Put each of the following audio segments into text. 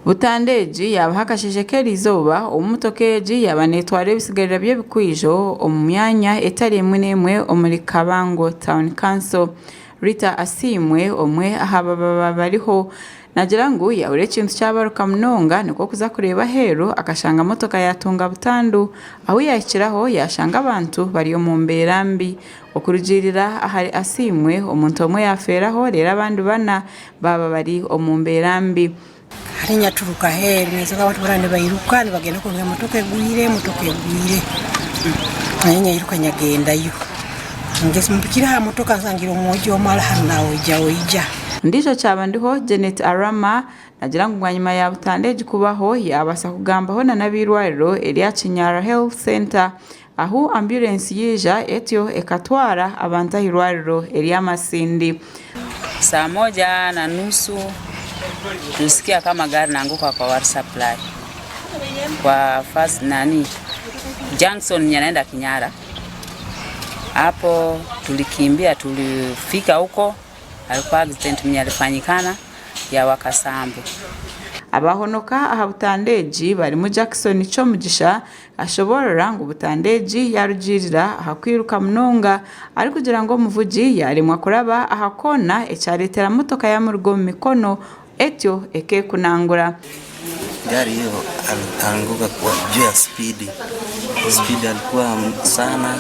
Butandu egi yaabaho akasheeshe k'eriizooba obu motoka egi yaaba neetwara ebisigarira by'ebikwijo omu myanya etari emwe n'emwe omuri Kabango Town Council. Rita Asiimwe omwe aha baba bariho naagira ngu yaahurira ekintu kyabaruka munonga nikwo kuza kureeba aheeru akashanga motoka yaatunga butandu ahu yaahikiraho yaashanga abantu bari omu mbeera mbi. Okurugiirira ahari Asiimwe, omuntu omwe yaafeeraho reero abandi bana baaba bari omu mbeera mbi. Hati nyaturuka aheeru ninzooka abantu boona nibairuka nibagenda kwonka emotoka egwire, emotoka egwire. Naanye nyairuka nyagendayo. Mpikire aha motoka nsangire omwojo omwe ari hanu naoijaoija. Ondiijo Kyabandiho Janet Arama naagira ngu bwanyima ya butandu egi kubaho yaabaasa kugambaho na n'ab'eirwariro erya Kinyara Health Centre ahu amburensi yaija etyo ekatwara abantu ah'irwariro erya Masindi. Saa moja na nusu tulisikia kama gari inaanguka kwa water supply kwa first nani junction yenye inaenda Kinyara. Hapo tulikimbia, tulifika huko alikuwa accident mwenye alifanyikana ya Wakasambu. Abaahonoka aha butandu egi barimu Jackson Kyomugisha Ashoboorora ngu butandu egi yarugiirira aha kwiruka munonga arikugira ngu omuvugi yaremwa kuraba aha koona ekyareetera motoka yamuruga omu mikono etyo ekekunangura. Gari hiyo alianguka kwa juu ya spidi, spidi alikuwa sana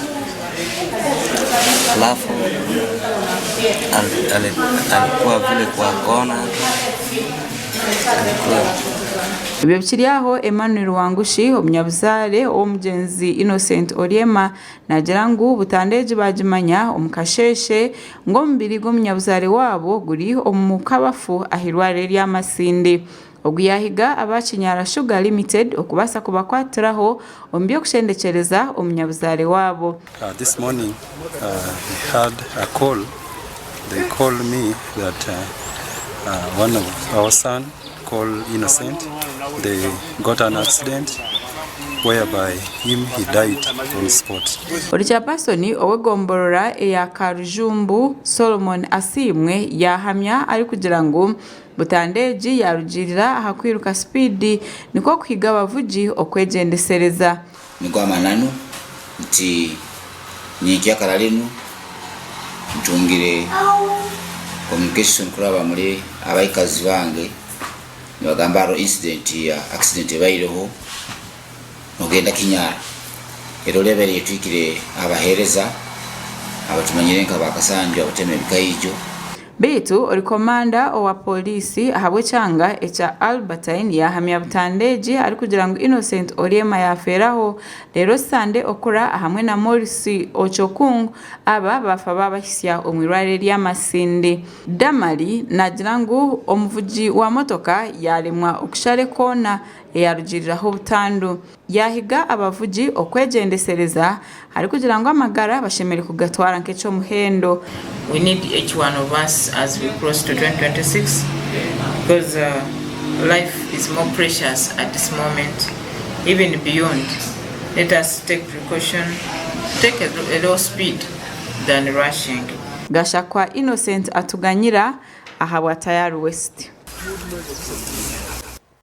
alafu alikuwa vile kwa kona alikuwa. Ebyo bikiri aho, Emmanuel Wangushi, omunyabuzaare ow'omugyenzi Innocent Oryema naagira ngu butandu egi baagimanya omu kasheeshe ngu omubiri gw'omunyabuzaare waabo guri omu kabafu ah'eirwariro erya Masindi. Ogu yaahiga aba Kinyara Sugar Limited okubaasa kubakwatiraho omu by'okushendekyereza omunyabuzaare waabo. This morning I had a call, they called me that one of our son called Innocent, they got an accident whereby him he died on spot. Ori Chairperson ow'egomborora eya Karujumbu, Solomon Asiimwe yaahamya arikugira ngu butandu egi yaarugiirira aha kwiruka sipiidi nikwo kuhiga abavugi okwegyendesereza. Nigo amananu nti nyenkyakara rinu ntungire communication kuraba muri abaikazi bange nibagamba hariho incident ya accident ebaireho nogenda Kinyara. Erori ebaire eyetwikire abahereza abatumanyire nka ba Kasanju abatema ebikaijo. Beitu ori komanda owa Pooriisi ahabw'ekyanga ekya Albertine yaahamya butandu egi arikugira ngu Innocent Oryema yaafeeraho reero Sande Okura hamwe na Maurice Ochokung aba baafa baabahitsya omu irwariro erya Masindi. Damali naagira ngu omuvugi wa motoka yaaremwa okushara ekoona eyarugiiriraho butandu. Yaahiga abavugi okwegyendesereza arikugira ngu amagara bashemereire kugatwara nk'eky'omuhendo. We need each one of us as we cross to 2026 because life is more precious at this moment even beyond let us take precaution take a low speed than rushing. Gashakwa Innocent Atuganyira ahabwa Tayari West.